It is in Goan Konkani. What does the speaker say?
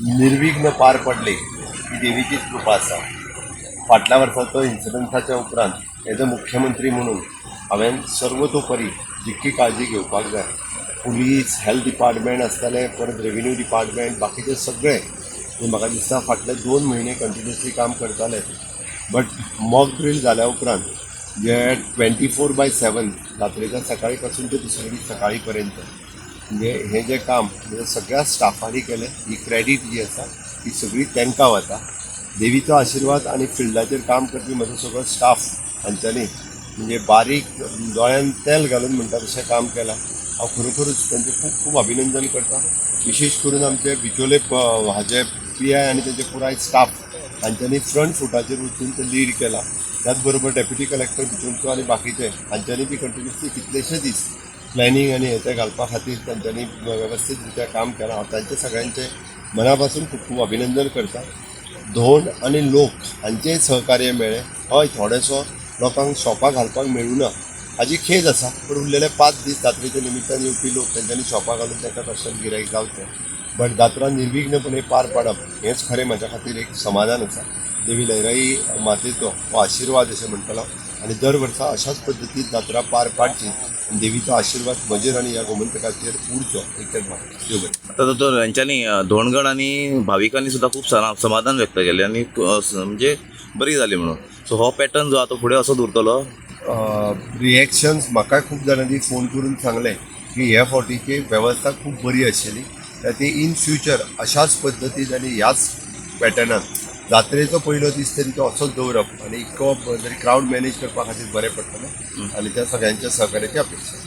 निर्विघ्न पार पडली ही देवीचीच कृपा आसा. फाटल्या वर्साचो इन्सिडंटाच्या उपरांत एज अ मुख्यमंत्री म्हणून हांवें सर्वतोपरी जितकी काळजी घेवपाक जाय, पुलीस, हेल्थ डिपार्टमेंट आसताले, परत रेवेन्यू डिपार्टमेंट, बाकीचे सगळे, म्हाका दिसता फाटले 2 म्हयने कंटिन्युअसली काम करताले. बट मॉक ड्रील जाल्या उपरांत जे 24/7 रात्रेच्या सकाळी पासून ते दुसऱ्या दीस सकाळी पर्यंत, म्हणजे हें जें काम म्हणजे सगळ्या स्टाफांनी केलें, ही क्रेडीट जी आसा ती सगळी तांकां वता. देवीचो आशिर्वाद आनी फिल्डाचेर काम करपी म्हजो सगळो स्टाफ हांच्यांनी म्हणजे बारीक दोळ्यान तेल घालून म्हणटा तशें काम केलां. हांव खरोखरूच तांचें खूब खूब अभिनंदन करता. विशेश करून आमचे बिचोले हाजे पीआय आनी तांचे पुराय स्टाफ हांच्यांनी फ्रंट फुटाचेर वचून ते लीड केला. त्याच बरोबर डेप्युटी कलेक्टर बिचोलचो आनी बाकीचे हांच्यांनी बी कंटिन्युअसली कितलेशे दीस प्लॅनिंग आनी हें तें घालपा खातीर तांच्यांनी वेवस्थीत रित्या काम केलां. हांव तांचे सगळ्यांचे मना पासून खूब खूब अभिनंदन करता. धोंड आनी लोक हांचेंय सहकार्य मेळ्ळें. हय, थोडेसो लोकांक शॉपां घालपाक मेळूं ना हाजी खेद आसा, पूण उरलेले 5 दीस जात्रेच्या निमित्तान येवपी लोक तेंच्यांनी शॉपां घालून तांकां कशें गिरायक जावचें. बट जात्रा निर्विघ्नपणे पार पाडप हेंच खरें म्हाज्या खातीर एक समाधान आसा. देवी लयराई मातेचो हो आशिर्वाद अशें म्हणटलो आनी दर वर्सा अशाच पद्दतीन जात्रा पार पाडची आनी देवीचो आशिर्वाद म्हजेर आनी ह्या गोमंतकाचेर उरचो इतलेंच म्हाका. देव बरें. आता तो हेंच्यांनी धोंडगण आनी भाविकांनी सुद्दां खूब समाधान व्यक्त केलें आनी म्हणजे बरी जाली म्हणून. सो हो पॅटर्न जो आहा तो फुडें असोच उरतलो? रिएक्शन्स म्हाका खूब जाणांनी फोन करून सांगलें की ह्या फावटीची वेवस्था खूब बरी आशिल्ली. ती इन फ्युचर अशाच पद्दतीन आनी ह्याच पॅटर्नान जात्रेचो पयलो दीस तरी तो असोच दवरप आनी इतको जरी क्रावड मॅनेज करपा खातीर बरें पडटलें आनी त्या सगळ्यांच्या सहकार्याची अपेक्षा.